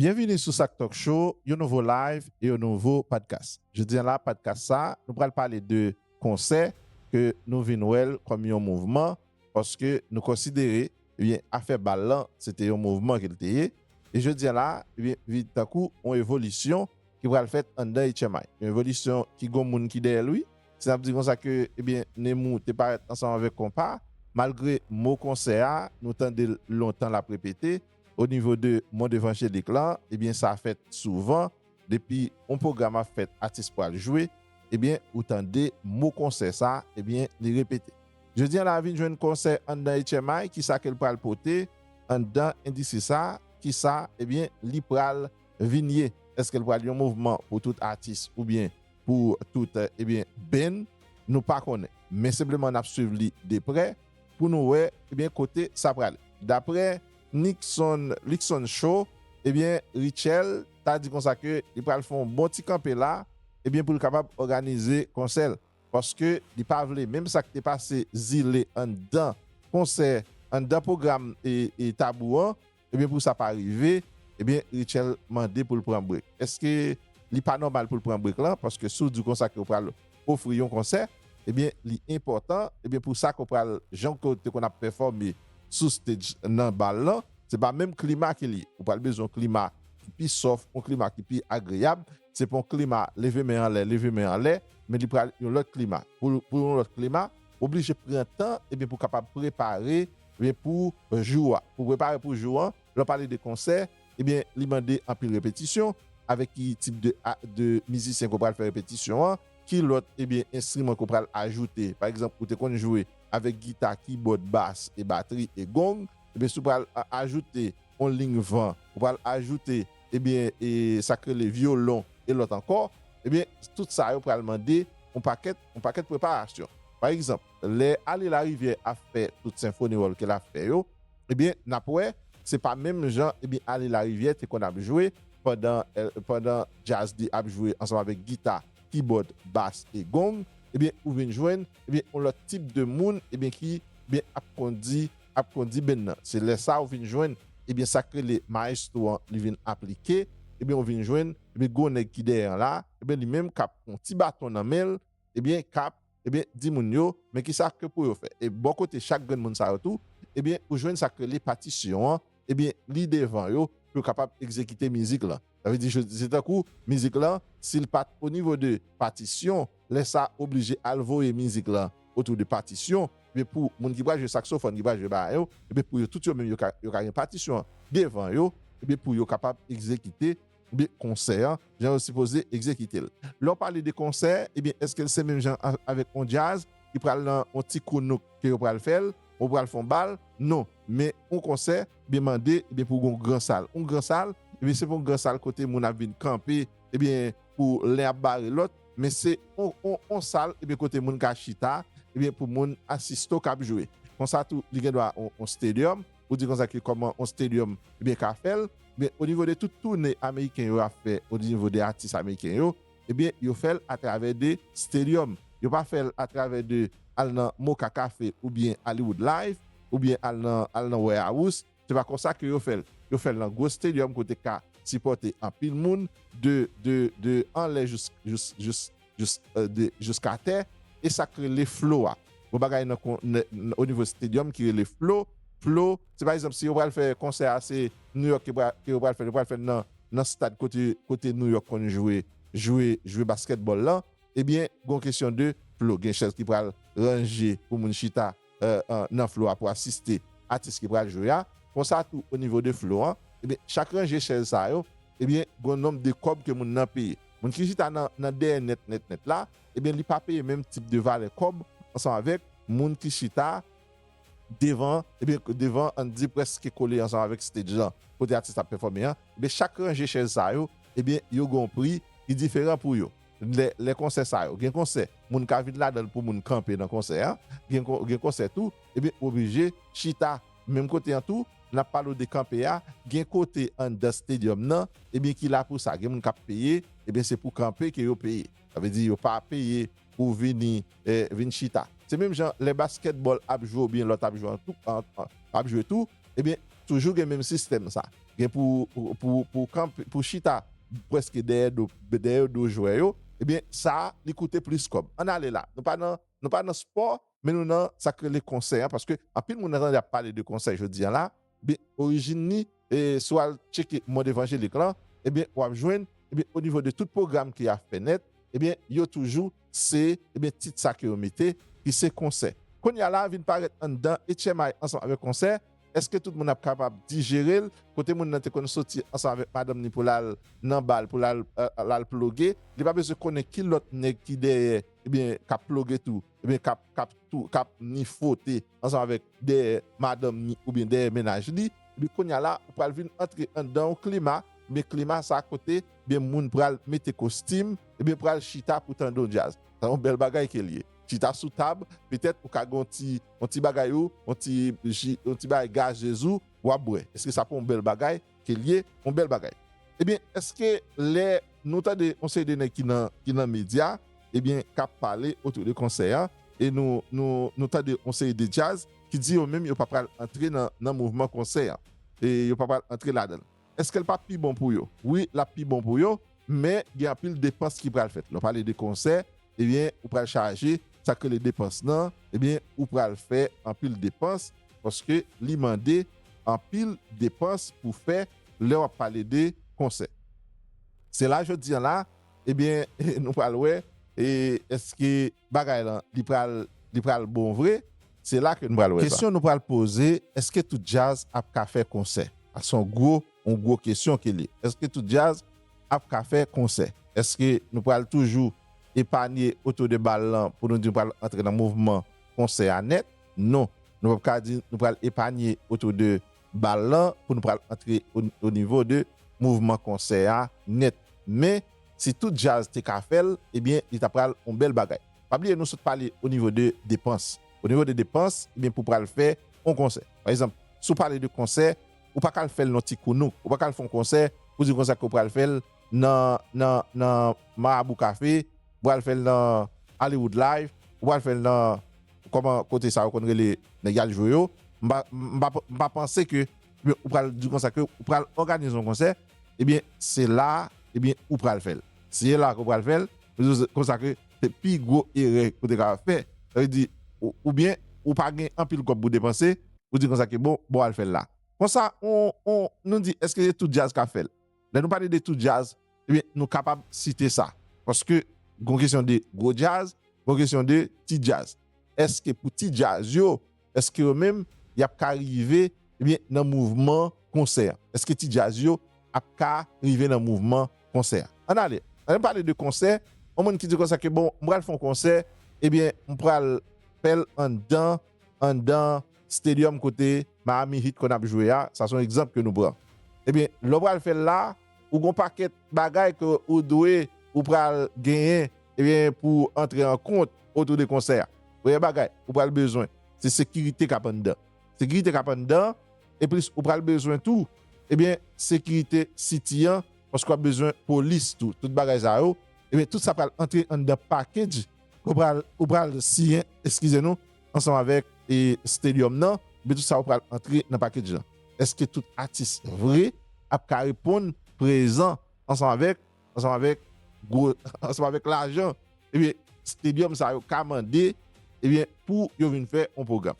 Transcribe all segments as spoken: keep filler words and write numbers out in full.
Byenvini sou Sak Talk Show, yon nouvo live e yon nouvo podcast. Jodi a la, podcast sa, nou pral pale de konsè ke nou vin wè l kòm yon mouvman, paske nou konsidere, ebyen, afè bal lan, se te yon mouvman ke l te ye. E jodi a la, ebyen, vin tankou yon evolisyon ki pral fèt anndan H M I. Yon evolisyon ki gon moun ki dèyè l, wi. Si n ap di konsa ke, ebyen, Nemou te parèt ansanm avèk Konpa, malgre mo konsè a, nou tande l lontan l ap repete, o nivo de mond evanjelik lan, ebyen, sa fèt souvan. Depi yon pwogram ap fèt, atis pral jwe, ebyen, ou tande mo konsè sa, ebyen, li repete. Jodi a la, vin jwenn konsè anndan H M I, kisa ke l pral pote anndan endistri sa, kisa, ebyen, li pral vin ye. Èske l pral yon mouvman pou tout atis oubyen pou tout, ebyen, band? Nou pa konnen. Men senpleman, n ap swiv li de prè pou nou wè, ebyen, kote sa prale. Daprè Nixon, Luckson Show, ebyen, Rutshelle ta di konsa ke li pral fè yon bon ti kanpe la, ebyen, pou l kapab òganize konsè l. Paske li pa vle, menm sa k te pase Zile anndan konsè, anndan pwogram e, e Tabou an, ebyen, pou sa pa rive, ebyen, Rutshelle mande pou l pran brek. Èske li pa nòmal pou l pran brek lan? Paske si w di konsa ke w pral ofri yon konsè, ebyen, li enpòtan, ebyen, pou sa ke w pral, jan ke w te konn ap pèfòme sou stage nan bal lan, se pa menm klima ke li ye. Ou pral bezwen yon klima ki pi sòf, yon klima ki pi agreyab. Se pa yon klima leve men anlè, leve men anlè, men li pral yon lòt klima. Pou, pou yon lòt klima, oblije pran tan, ebyen, pou kapab prepare, ebyen, pou jou a. Pou prepare pou jou an, lè w pale de konsè, ebyen, li mande anpil repetisyon. Avèk ki tip de, a, de mizisyen ke w pral fè repetisyon an? Ki lòt, ebyen, enstriman ke w pral ajoute? Pa egzanp, ou te konn jwe avèk gita, kibòd, bas, e batri, e gong. Ebyen, si w pral a, ajoute yon liy van, ou pral ajoute, ebyen, e sa k rele vyolon e lòt ankò, ebyen, tout sa yo pral mande yon pakèt, yon pakèt preparasyon. Pa egzanp, lè Ale Larivyè ap fè tout senfoni wòl ke l ap fè yo, ebyen, n ap wè, se pa menm jan, ebyen, Ale Larivyè te konn ap jwe pandan, eh, pandan djaz li ap jwe ansanm avèk gita, kibòd, bas e gong, ebyen, ou vin jwenn, ebyen, yon lòt tip de moun, ebyen, ki, ebyen, ap kondi, ap kondi band nan. Se lè sa ou vin jwenn, ebyen, sa k rele maestro an, li vin aplike, ebyen, ou vin jwenn, ebyen, gwo nèg ki dèyè an la, ebyen, li menm k ap yon ti baton nan men l, ebyen, k ap, ebyen, di moun yo, men kisa ke pou yo fè. E bò kote chak grenn moun sa yo tou, ebyen, ou jwenn sa k rele patisyon an, ebyen, li devan yo, pou yo kapab egzekite mizik lan. Sa vle di, se tankou mizik lan, si l pa t o nivo de patisyon, lè sa oblije al voye mizik lan otou de patisyon, ebyen, pou moun ki pral jwe saksofòn, ki pral jwe bagay yo, ebyen, pou yo tout yo menm, yo ka, yo ka gen patisyon an devan yo, ebyen, pou yo kapab egzekite, ebyen, konsè an, jan yo sipoze egzekite l. Lè w pale de konsè, ebyen, èske l se menm jan a, avèk yon djaz ki pral nan yon ti kounouk ke yo pral fè l, ou pral fè yon bal? Non. Men yon konsè, ebyen, mande, ebyen, pou yon gran sal. Yon gran sal, ebyen, se pa yon gran sal kote moun ap vin kanpe, ebyen, pou len ap bare lòt, men se yon, yon, yon sal, ebyen, kote moun ka chita, ebyen, pou moun asiste w k ap jwe. Konsa tou, li gen dwa yon, yon stadium, ou di konsa ke kòman yon stadium, ebyen, ka fè l, ebyen, o nivo de tout toune ameriken yo ap fè, o nivo de atis ameriken yo, ebyen, yo fè l atravè de stadium. Yo pa fè l atravè de al nan Moka Café oubyen Hollywood Live, oubyen al nan, al nan Warehouse. Se pa konsa ke yo fè l. Yo fè l nan gwo stadium kote ka sipòte anpil moun de, de, de anlè jis, jis, jis, jis, eh, de, jiska tè. E sa k rele Flow a. Gon bagay nan kon, nan, nan, o nivo stadium ki rele Flow. Flow, se pa egzanp, si yo pral fè konsè a, se New York ke pral, ke yo pral fè, yo pral fè nan, nan stad kote, kote New York konn jwe, jwe, jwe basketball lan, ebyen, gon kesyon de Flow. Gen chèz ki pral ranje pou moun chita, eh, an, nan Flow a pou asiste atis ki pral jwe a. Konsa tou, o nivo de Flow an, ebyen, chak ranje chèz sa yo, ebyen, gon nonb de kòb ke moun nan peye. Moun ki chita nan, nan dèyè nèt, nèt, nèt la, ebyen, li pa peye menm tip de valè kòb ansanm avèk moun ki chita devan, ebyen, devan, ann di, prèske kole ansanm avèk stage lan, kote atis ap pèfòme an. Ebyen, chak ranje chèz sa yo, ebyen, yo gon pri ki diferan pou yo. Lè, lè konsè sa yo, gen konsè, moun ka vin ladan l pou moun kanpe nan konsè an, gen kon-, gen konsè tou, ebyen, ou oblije chita. Menm kote an tou, n ap pale w de kanpe a, gen kote anndan stadium nan, ebyen, ki la pou sa. Gen moun k ap peye, ebyen, se pou kanpe ke yo peye. Sa vle di, yo pa peye pou vini, eh, vin chita. Se menm jan, lè basketball ap jwe oubyen lòt ap jwe an tou, an, an, ap jwe tou, ebyen, toujou gen menm sistèm sa. gen pou, pou, pou, pou kanpe, pou chita prèske dèyè do, dèyè do jwè yo, ebyen, sa, li koute plis kòb. Ann ale la. Nou pa nan, nou pa nan spò, men nou nan sa k rele konsè an, paske anpil moun nan tande ap pale de konsè jodi an la, ebyen, orijin li, e, si w al tcheke mond evanjelik lan, ebyen, w ap jwenn, ebyen, o nivo de tout pwogram ke y ap fè nèt, ebyen, yo toujou, se, ebyen, tit sa ke yo mete, ki se konsè. Kounye a la, vin parèt anndan H M I ansanm avèk konsè, èske tout moun ap kapab dijere l? Kote moun nan te konn soti ansanm avèk madanm ni pou l al nan bal, pou l al, e, l al ploge, li pa bezwen konnen ki lòt nèg ki dèyè, ebyen, k ap ploge tou, ebyen, k ap, k ap tou, k ap ni fwote ansanm avèk dèyè madanm ni oubyen dèyè mennaj li, ebyen, kounye a la, ou pral vin antre anndan yon klima, ebyen, klima sa kote, ebyen, moun pral mete kostim, ebyen, pral chita pou tande yon djaz. Sa yon bèl bagay ke l ye. Chita sou tab, petèt ou ka gen yon ti, yon ti bagay ou, yon ti ji, yon ti bagay gazez ou, w ap bwè. Èske sa pa yon bèl bagay ke l ye? Yon bèl bagay. Ebyen, èske lè nou tande yon seri de nèg ki nan, ki nan medya, ebyen, k ap pale otou de konsè a, e nou, nou, nou tande yon seri de djaz ki di yo menm yo pa pral antre nan, nan mouvman konsè a, e yo pa pral antre ladan l. Èske l p ap pi bon pou yo? Wi, l ap pi bon pou yo, men gen anpil depans ki pral fèt. Lè w pale de konsè, ebyen, ou pral chaje, sa k rele depans nan, ebyen, ou pral fè anpil depans, paske li mande anpil depans pou fè lè w ap pale de konsè. Se la jodi an la, ebyen, nou pral wè, e èske bagay lan, li pral, li pral bon vre? Se la ke nou pral wè sa. Kesyon nou pral poze, èske tout djaz ap ka fè konsè? Sa se yon gwo, yon gwo kesyon ke li. Èske tout djaz ap ka fè konsè? Èske nou pral toujou epanye otou de bal lan pou nou di nou pral antre nan mouvman konsè a nèt? Non. Nou p ap ka di nou pral epanye otou de bal lan pou nou pral antre o, o nivo de mouvman konsè a nèt. Men, si tout djaz te ka fè l, ebyen, li ta pral yon bèl bagay. Pa bliye, nou sot pale o nivo de depans. O nivo de depans, ebyen, pou pral fè yon konsè. Pa egzanp, si w pale de konsè, ou pa ka al fè l nan Ti Kounouk. Ou pa ka al fè yon konsè pou di konsa ke w pral fè l nan, nan, nan Marabou Café, ou pral fè l nan Hollywood Live, ou pral fè l nan, kòman kote sa yo konn rele nèg y al jwe yo. M pa, m pa, m pa panse ke, ebyen, ou pral di konsa ke ou pral òganize yon konsè, ebyen, se la, ebyen, ou pral fè l. Si se la ke w pral fè l, m di konsa ke se pi gwo erè ke w te ka fè. Sa vle di, ou, oubyen, ou pa gen anpil kòb pou depanse, ou di konsa ke bon, bon, al fè l la. Konsa, on, on, nou di, èske se tout djaz k ap fè l? Lè nou pale de tout djaz, ebyen, nou kapab site sa. Paske, gon kesyon de gwo djaz, gon kesyon de ti djaz. Èske pou ti djaz yo, èske yo menm, y ap ka rive, ebyen, nan mouvman konsè a? Èske ti djaz yo ap ka rive nan mouvman konsè a? Ann ale, ann pale de konsè, yon moun ki di konsa ke, bon, m pral fè yon konsè, ebyen, m pral fè l anndan, anndan stadium kote Miami Heat konn ap jwe a, sa se yon egzanp ke nou pran. Ebyen, lè w pral fè l la, ou gon pakèt bagay ke ou dwe, ou pral genyen, ebyen, pou antre an kont otou de konsè a. Premye bagay, ou pral bezwen, se sekirite k ap anndan. Sekirite k ap anndan, e plis ou pral bezwen tou, ebyen, sekirite city an, paske w ap bezwen polis tou, tout bagay sa yo, ebyen, tout sa pral antre anndan package, ou pral, ou pral siyen, eskize nou, ansanm avèk, e, stadium nan, ebyen, tout sa yo pral antre nan package lan. Èske tout atis vre ap ka reponn prezan ansanm avèk, ansanm avèk gwo, ansanm avèk lajan, ebyen, stadium sa yo ka mande, ebyen, pou yo vin fè yon pwogram?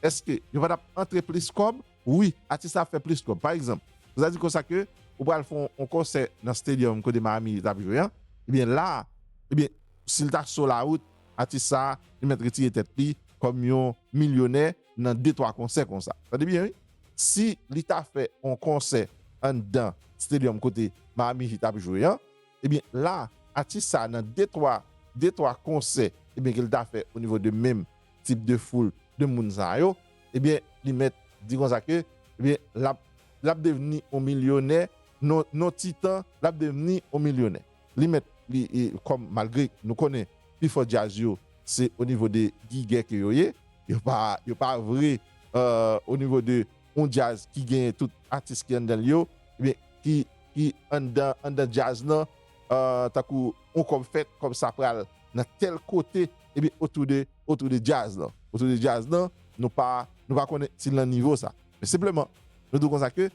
Èske yo pa t ap antre plis kòb? Wi, atis la ap fè plis kòb. Pa egzanp, ou ta di konsa ke ou pral fè yon, yon konsè nan stadium kote Miami t ap jwe an, ebyen, la, ebyen, si l ta sold out, atis sa, li mèt retire tèt li kòm yon milyonè nan de twa konsè konsa. Tande byen, wi. Si li ta fè yon konsè anndan stadium kote Miami Heat ap jwe an, ebyen, la, atis sa nan de twa, de twa konsè, ebyen, ke l ta fè o nivo de menm tip de foul de moun sa yo, ebyen, li mèt di konsa ke, ebyen, l ap, l ap devni yon milyonè, nan, nan ti tan, l ap devni yon milyonè. Li mèt, li, e, kòm malgre nou konnen pifò djaz yo, se o nivo de gigè ke yo ye, yo pa, yo pa vre, e, o nivo de yon djaz ki genyen tout atis ki anndan l yo, ebyen, ki, ki anndan, anndan djaz lan, e, tankou yon kòb fèt, kòb sa pral nan tèl kote, ebyen, otou de, otou de djaz lan. Otou de djaz lan, nou pa, nou pa konnen si l nan nivo sa. Men senpleman, nou di w konsa ke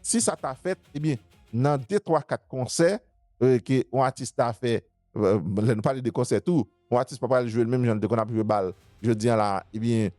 si sa ta fèt, ebyen, nan de, twa, kat konsè, euh, ke yon atis ta fè, euh, lè nou pale de konsè tou, yon atis pa pral jwe l menm jan l te konn ap jwe bal jodi an la, ebyen,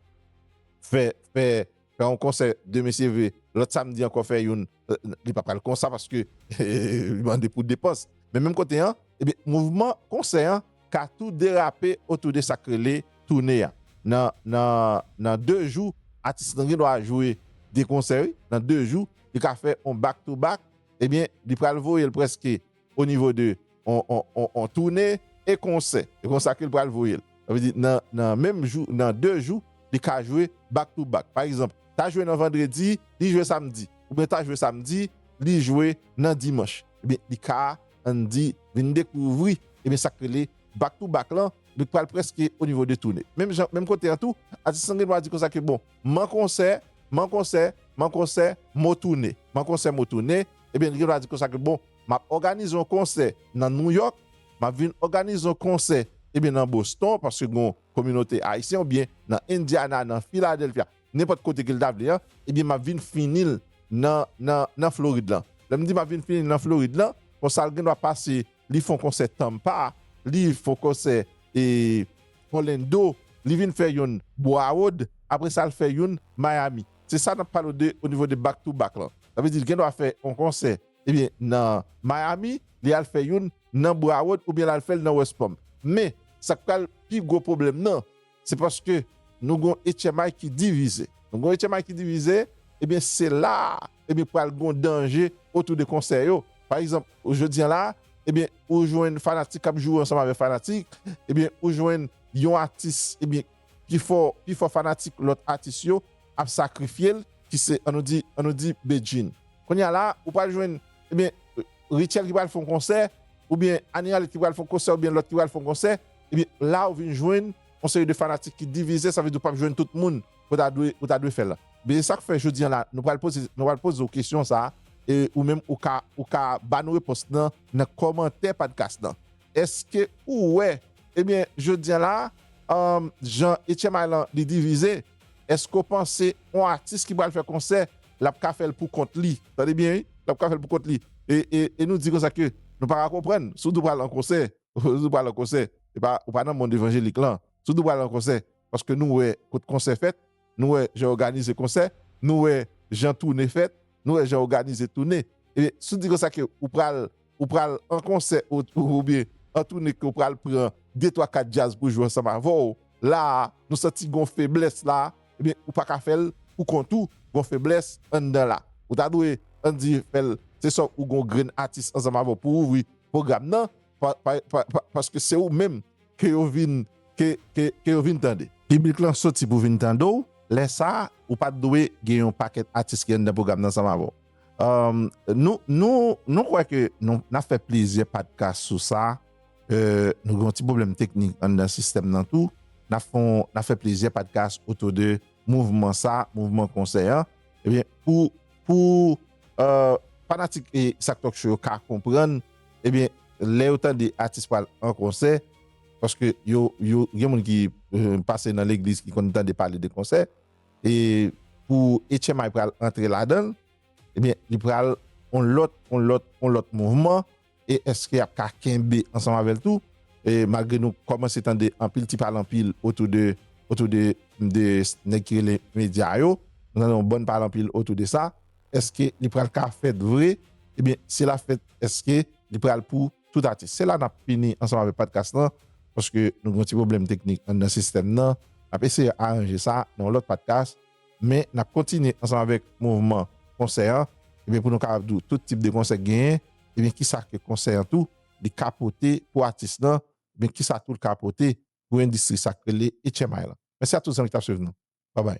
fè, fè, fè yon konsè de mesye vre, lòt samdi ankò fè youn, euh, li pa pral konsa paske li mande pou depans. Men menm kote an, ebyen, mouvman konsè an ka tou derape otou de sa k rele toune a. Nan, nan, nan de jou, atis lan gen dwa jwe de konsè, wi. Nan de jou, li ka fè on back to back. Ebyen, li pral voye l prèske o nivo de on, on, on, on toune e konsè. E konsa ke l pral voye l. Sa vle di, nan, nan menm jou, nan de jou, li ka jwe back to back. Pa egzanp, ta jwe nan vandredi, li jwe samdi. Oubyen ta jwe samdi, li jwe nan dimanch. Ebyen, li ka, ann di, vin dekouvri, ebyen, sa k rele back to back lan, li pral prèske o nivo de toune. Menm jan, menm kote an tou, atis lan gen dwa di konsa ke, bon, m an konsè, m an konsè, m an konsè, m o toune. M an konsè, m o toune. Ebyen, li gen dwa di konsa ke, bon, m ap òganize yon konsè nan New York, m ap vin òganize yon konsè, ebyen, nan Boston, paske gen yon kominote ayisyen, oubyen nan Indiana, nan Philadelphia, nenpòt kote ke l ta vle an, ebyen, m ap vin fini l nan, nan, nan Florid lan. Lè m di m ap vin fini l nan Florid lan, konsa l gen dwa pase, li fè yon konsè Tampa, li fè yon konsè, e, Orlando, li vin fè youn Broward, apre sa l fè youn Miami. Se sa n ap pale de o nivo de back to back lan. Sa vle di l gen dwa fè yon konsè, ebyen, nan Miami, li al fè youn nan Broward oubyen l al fè l nan West Palm. Men, sa k pral pi gwo pwoblèm nan, se paske nou gon H M I ki divize. Nou gon H M I ki divize, ebyen, se la, ebyen, pral gon danje otou de konsè yo. Pa egzanp, jodi an la, ebyen, ou jwenn fanatik k ap joure ansanm avèk fanatik, ebyen, ou jwenn yon atis, ebyen, pi fò, pi fò fanatik lòt atis yo ap sakrifye l, ki se, ann nou di, ann nou di Bedjine. Kounye a la, ou pral jwenn, ebyen, Rutshelle ki pral fè yon konsè, oubyen Annie Arlette ki pral fè yon konsè, oubyen lòt ki pral fè yon konsè, ebyen, la ou vin jwenn yon seri de fanatik ki divize, sa vle di ou p ap jwenn tout moun ou ta dwe, ou ta dwe fè l. Men se sa k fè jodi an la, nou pral poze, nou pral poze w kesyon sa a, e ou menm ou ka, ou ka ba nou repons nan, nan kòmantè podcast lan. Èske ou wè, ebyen, jodi an la, um, jan H M I lan li divize, èske w panse yon atis ki pral fè konsè, l ap ka fè l pou kont li? Tande byen, wi, l ap ka fè l pou kont li. E, e, e nou di konsa ke nou pa ka konprann, si w di w pral an konsè, si w di w pral an konsè, e pa, ou pa nan mond evanjelik lan, si w di w pral an konsè, paske nou wè kot konsè fèt, nou wè jan òganize konsè, nou wè jan toune fèt, nou wè jan òganize toune. Ebyen, si w di konsa ke ou pral, ou pral an konsè ou, oubyen an toune ke ou pral pran de, twa, kat djaz pou jwe ansanm avè w, la a, nou santi gon feblès la a, ebyen, ou pa ka fè l pou kont ou, gon feblès anndan la. Ou ta dwe, ann di, fè l, se swa ou gon grenn atis ansanm avè w pou ouvri pwogram nan, pa, pa, pa, pa, paske se ou menm ke yo vin, ke, ke, ke yo vin tande. Piblik lan soti pou vin tande w, lè sa a, ou pa t dwe gen yon pakèt atis ki anndan pwogram nan ansanm avè w. Um, nou, nou, nou kwè ke nou, n ap fè plizyè podcast sou sa. Euh, nou gen yon ti pwoblèm teknik anndan sistèm nan tou. N ap fè, n ap fè plizyè podcast otou de mouvman sa, mouvman konsè an. Ebyen, pou, pou, euh, fanatik e Sak Talk Show yo ka konprann, ebyen, lè yo tande atis pral an konsè, paske yo, yo, gen moun ki, euh, pase nan legliz ki konn tande pale de konsè, e pou H M I pral antre ladan l, ebyen, li pral on lòt, on lòt, on lòt mouvman, e èske y ap ka kenbe ansanm avè l tou? E malgre nou kòmanse tande anpil ti pale anpil otou de, otou de, de nèg ki rele medya yo, nou tande yon bann pale anpil otou de sa, èske li pral ka fèt vre? Ebyen, si l ap fèt, èske li pral pou tout atis? Se la n ap fini ansanm avèk podcast lan, paske nou gen yon ti pwoblèm teknik anndan sistèm nan. N ap eseye aranje sa nan yon lòt podcast, men n ap kontinye ansanm avèk mouvman konsè an, ebyen, pou nou kapab di w tout tip de konsè k genyen, ebyen, kisa ke konsè an tou, li ka pote pou atis lan, ebyen, kisa tou l ka pote pou endistri sa k rele H M I lan. Mèsi a tout zanmi ki t ap swiv nou. Babay.